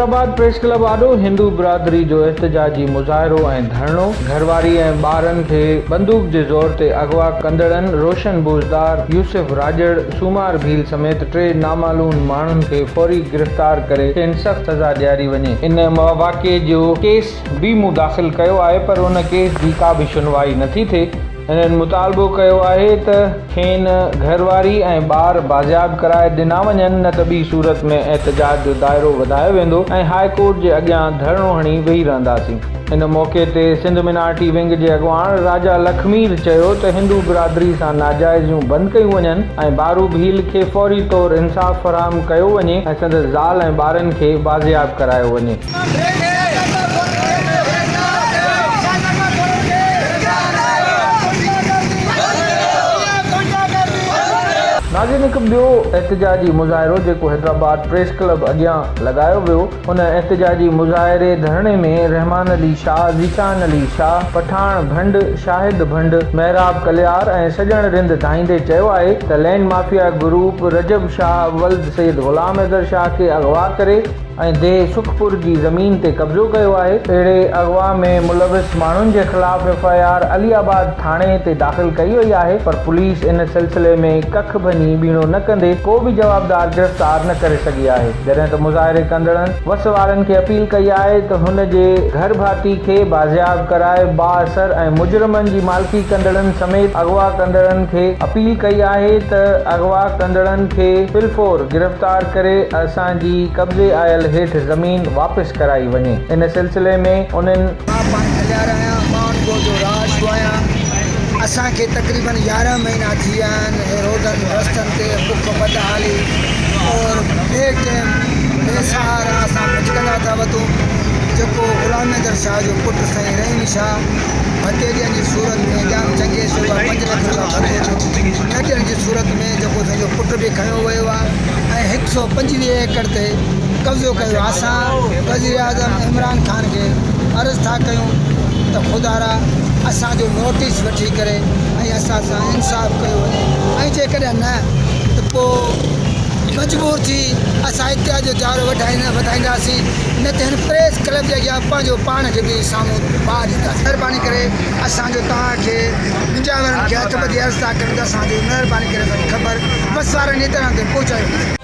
Hyderabad press club آڏو هندو برادري جو احتجاجي مظاهرو ۽ ڌرڻو، گهرواري ۽ ٻارن کي بندوق جي زور تي اغوا ڪندڙن روشن بوزدار، يوسف راڄڙ، سومار ڀيل سميت ٽي نامعلوم ماڻهن کي فوري گرفتار ڪري کين سخت سزا ڏياري وڃي. ان واقعي جو ڪيس به مون داخل ڪيو آهي پر ان ڪيس جي ڪا به شنوائي نٿي ٿئي. هنن مطالبو ڪيو آهي ته کين گهرواري ۽ ٻار بازياب ڪرائي ڏنا وڃن نه ته ٻي صورت ۾ احتجاج جو دائرو وڌايو ويندو ۽ هاء ڪورٽ جي اڳيان ڌرڻو هڻي ويهي رهنداسين. ان موقعي تي سنڌ مينارٽي ونگ جي اڳواڻ راجا لکمير چيو ته هندو برادري سان ناجائزيون بند ڪيون وڃن ۽ بارو ڀيل کي فوري طور انصاف فراهم ڪيو وڃي ۽ سندس زال ۽ ٻارن کي بازياب ڪرايو وڃي. ناظرين هڪ ٻيو احتجاجي مظاهرو جيڪو حيدرآباد پريس ڪلب اڳيان لڳايو ويو ان احتجاجي مظاهري ڌرڻي ۾ رحمان علي شاهه، ذيشان علي شاهه، پٺاڻ ڀنڊ، شاهد ڀنڊ، محراب ڪليار ۽ سڄڻ رند ڌائيندي چيو آهي ته land mafia group Rajab Shah ولد سيد غلام حيدر شاهه کي اغوا ڪري ۽ ديهه سکپور جي زمين تي قبضو ڪيو آهي، اهڙي اغوا ۾ ملوث ماڻهن جي خلاف F I R Ali Abad ٿاڻي تي داخل ڪئي وئي آهي پر پوليس ان سلسلي ۾ ڪک ڀڃي ٻيڻو نه ڪندي ڪو به جوابدار گرفتار نه ڪري سگهي آهي، جڏهن ته مظاهري ڪندڙن وس وارن کي اپيل ڪئي آهي ته هن جي گهرڀاتي کي بازياب ڪرائي بااثر ۽ مجرمن جي مالڪي ڪندڙن سميت اغوا ڪندڙن کي اپيل ڪئي آهي ته اغوا ڪندڙن کي فلفور گرفتار ڪري اسان جي قبضي آيل هيٺ زمين واپس ڪرائي وڃي ان سلسلي ۾ انهن مان پاڻ ڪليار آهيان، مان ان ڳوٺ جو رهاشو آهيان. اسان کي تقريبن 11 مهينا ٿي ويا آهن هي روڊن رستن تي بک بدحالي اور بي ٽيم بي سهارا اسان ڀٽڪندا ٿا وتون جيڪو غلام حيدر شاهه جو پٽ سائين رحيم شاهه ڀتي ڏيڻ جي صورت ۾ ڄام چنگيز جو اها پنج لک روپيا ڀتو ڏنو نه ڏيڻ جي صورت ۾ جيڪو سائين جو پٽ به کنيو ويو آهي ۽ هڪ سئو 25 ايڪڙ تي قبضو ڪيو اسان وزيراعظم عمران خان کي عرض ٿا ڪيون ته خدارا اسان جو نوٽيس وٺي ڪري ۽ اسان سان انصاف ڪيو وڃي ۽ جيڪڏهن نه ته پوء مجبور ٿي اسان احتجاج جو دائرو وڌائينداسين نه ته هن پريس ڪلب جي اڳيان پنهنجو پاڻ کي به سامهون باهه ڏينداسين مهرباني ڪري اسان جو توهان کي مجاورن کي هٿ ٻڌي عرض ٿا ڪريون ته اسان جي مهرباني ڪري اسان جي خبر بس وارن ادارن تائين پهچايو وڃي.